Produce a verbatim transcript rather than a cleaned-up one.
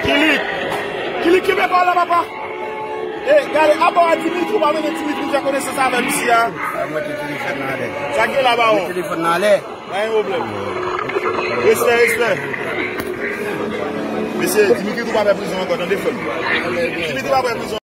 Kilik! Kilik, kenbe pa w la, papa! E, gade, apa w a Dimitri, w pa mete Dimitri fè konesans avè misye a? Sa k gen la, bawon? Telefòn nan alè. Pa gen pwoblèm. Respè, respè. Mesye, Dimitri tou pa pè prizon ankò, tande frè m. Dimitri pa pè prizon.